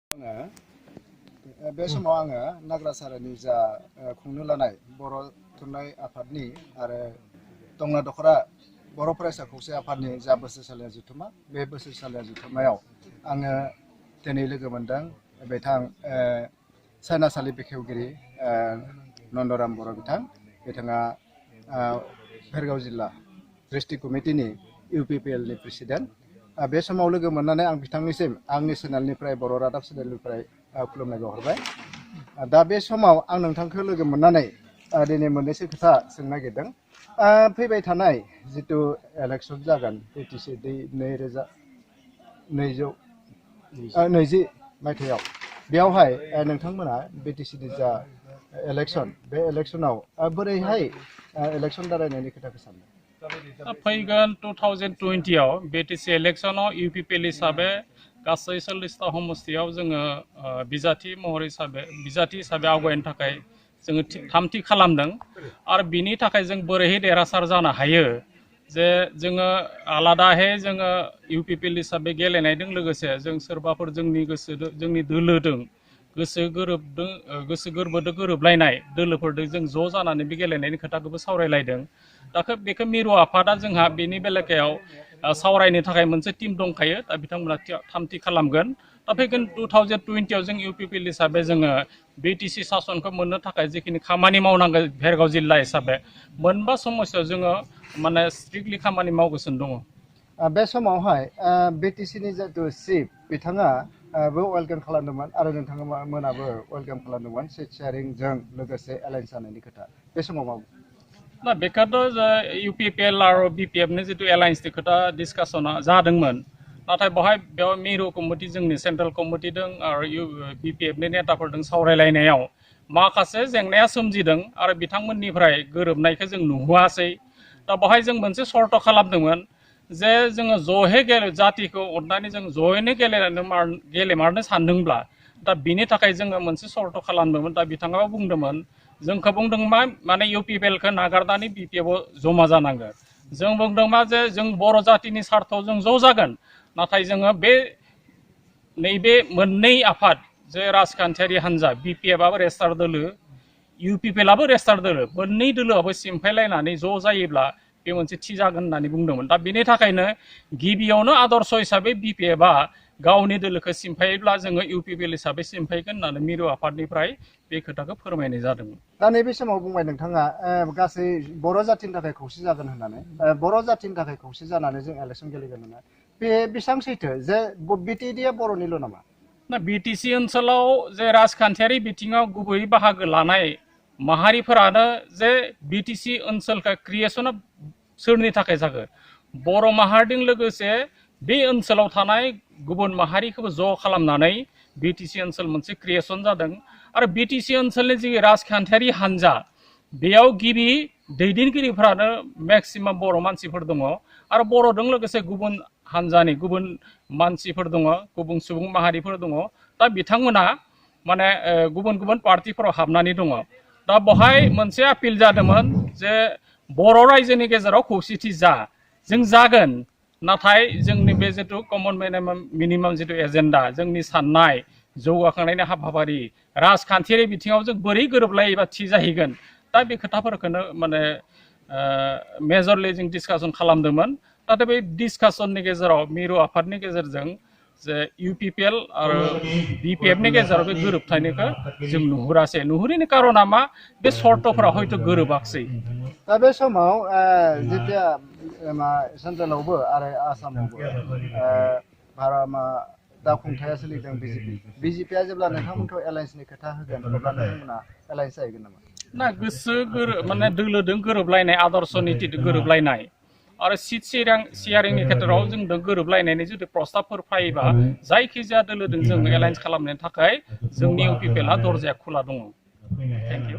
बे समाव आङो नाग्रासारानि जा खुंनो लानाय बर' थुनलाइ आफादनि आरो दंना दखरा बर' फरायसा खौसे आफादनि जा बोसोरसालिया जथुमा बे बोसोरसालिया जथुमायाव आङो दिनै लोगो मोनदों बिथां सायनासालि बेखेवगिरि नन्दराम बर' बिथाङा भेरगाव जिल्ला डिस्ट्रिक्ट कमिटिनि UPPL नि प्रेसिडेन्ट बे समाव लोगो मोननानै आं बिथांनिसिम आंनि चेनेलनिफ्राय बर' रादाब चेनेलनिफ्राय खुलुमनाय बावहरबाय। दा बे समाव आं नोंथांखौ लोगो मोननानै दिनै मोननैसो खोथा सोंनो नागिरदों। फैबाय थानाय जितु इलेक्सन जागोन BTC 2020 मायथाइयाव बेयावहाय नोंथांमोना BTC नि जा इलेक्सन बे इलेक्सनाव बोरैहाय इलेक्सन दारायनायनि खोथाखौ सानो? फैगोन 2020 आव BTC इलेक्शनाव UPPL हिसाबै गासै 40टा समस्थियाव जोङो बिजाथि हिसाबै आवगायनो थाखाय जोङो थामथि खालामदों आरो बिनि थाखाय जों बोरैहाय देरहासार जानो हायो जे जोङो आलादायै जोङो UPPL हिसाबै गेलेनायजों लोगोसे जों सोरबाफोर जोंनि दोलोदों गोसो गोरबोदों गोरोबलायनाय दोलोफोरदों जों ज' जानानै बे गेलेनायनि खोथाखौबो सावरायलायदों। दा बेखौ मिरु आफादा जोंहा बेनि बेलायाव सावरायनो थाखाय मोनसे टीम दंखायो। दा बिथांमोना थामथि खालामगोन। दा फैगोन 2020 आव जों UPPL हिसाबै जोङो BTC सासनखौ मोननो थाखाय जिखिनि खामानि मावनांगौ भेरगाव जिल्ला हिसाबै मोनबा समस्यायाव जोङो माने स्ट्रिक्टलि खामानि मावगासिनो दङ। बे समावहाय BTC नि जितु चिफ बिथाङा वेलकाम खालामदोंमोन आरो नोंथाङा मोनाबो वेलकाम खालामदोंमोन सीट शेयारिंजों लोगोसे एलायन्स जानायनि खोथा बे समाव मा ना बेखौथ' UPPL आरो BPF नि जितु एलायन्सनि खोथा डिसकासना जादोंमोन। नाथाय बेयाव मिरु कमिटि जोंनि सेन्ट्रेल कमिटि दं आरो BPF नि नेताफोरजों सावरायलायनायाव माखासे जेंनाया सोमजिदों आरो बिथांमोननिफ्राय गोरोबनायखौ जों नुहैयासै। दा बेवहाय जों मोनसे सर्त खालामदोंमोन जे जोङो ज'है जातिखौ अननानै जों ज'यैनो गेलेमारनो सानदोंब्ला दा बिनि थाखाय जोङो मोनसे सर्त खालामदोंमोन। दा बिथाङाबो बुंदोंमोन जोंखौ बुंदों मा माने UPPL खौ नागारनानै BPF आव जमा जानांगोन। जों बुंदों मा जे जों बर' जातिनि सार्थआव जों ज' जागोन। नाथाय जोङो नैबे मोननै आफाद जे राजखान्थियारि हान्जा BPF आबो रेजिस्टार दोलो UPPL आबो रेजिस्टार दोलो मोननै दोलोआबो सिमफायलायनानै ज' जायोब्ला बे मोनसे थि जागोन होननानै बुंदोंमोन। दा बेनि थाखायनो गिबियावनो आदर्श हिसाबै BPF आ गावनि दोलोखौ सिमफायोब्ला जोङो UPPL हिसाबै सिमफायगोन होननानै मिरु आफादनिफ्राय बे खोथाखौ फोरमायनाय जादोंमोन। दा नैबे समाव बुंबाय नोंथाङा गासै बर' जातिनि थाखाय खौसे जागोन होननानै बर' जातिनि थाखाय खौसे जानानै जों इलेक्सन गेलेगोन होनना बे बेसेबां सैथो जे BTD आ बर'निल' नामा? ना BTC ओनसोलाव जे राजखान्थियारि बिथिङाव गुबै बाहागो लानाय माहारिफोरानो जे BTC ओनसोलखौ क्रिएसना सोरनि थाखाय जागोन बर' माहारिजों लोगोसे बे ओनसोलाव थानाय गुबुन माहारिखौबो ज' खालामनानै BTC ओनसोल मोनसे क्रिएसन जादों आरो BTC ओनसोलनि जि राजखान्थियारि हान्जा बेयाव गिबि दैदेनगिरिफ्रानो मेक्सिमाम बर' मानसिफोर दङ आरो बर'जों लोगोसे गुबुन हान्जानि गुबुन मानसिफोर दङ गुबुन सुबुं माहारिफोर दङ। दा बिथांमोना माने गुबुन गुबुन पार्टिफोराव हाबनानै दङ। दा बेवहाय मोनसे आपिल जादोंमोन जे बर' रायजोनि गेजेराव खौसेथि जों जागोन। नाथाय जोंनि बे जितु कमन मिनिमाम जितु एजेन्डा जोंनि साननाय जौगाखांनायनि हाबाफारि राजखान्थियारि बिथिङाव जों बोरै गोरोबलायोबा थि जाहैगोन। दा बे खोथाफोरखौनो माने मेजरलि जों डिसकासन खालामदोंमोन। नाथाय बे डिसकासननि गेजेराव मिरु आफादनि गेजेरजों जे UPPL आरो BPF नि गेजेराव बे गोरोबथायनिखौ जों नुहुरैनि कारना मा बे सर्तफोरा हयथ' गोरोबाखसै। दा बे समाव जेथिया सेन्ट्रेलावबो आरो आसामावबो दा खुंथाया सोलिदों BJP आ जेब्ला नोंथांमोनखौ एलायन्सनि खोथा होगोन अब्ला नोंथांमोना एलायन्स जाहैगोन नामा? ना माने दोलोदों गोरोबलायनाय आदर्श नीतिजों गोरोबलायनाय आरो सीट शेयारिंनि खेथ्रआव जों गोरोबलायनायनि जुदि प्रस्ताबफोर फैयोबा जायखिजाया दोलोदों जों एलायन्स खालामनो थाखाय जोंनि UPPL आ दरजाया खुला दङ। Thank you.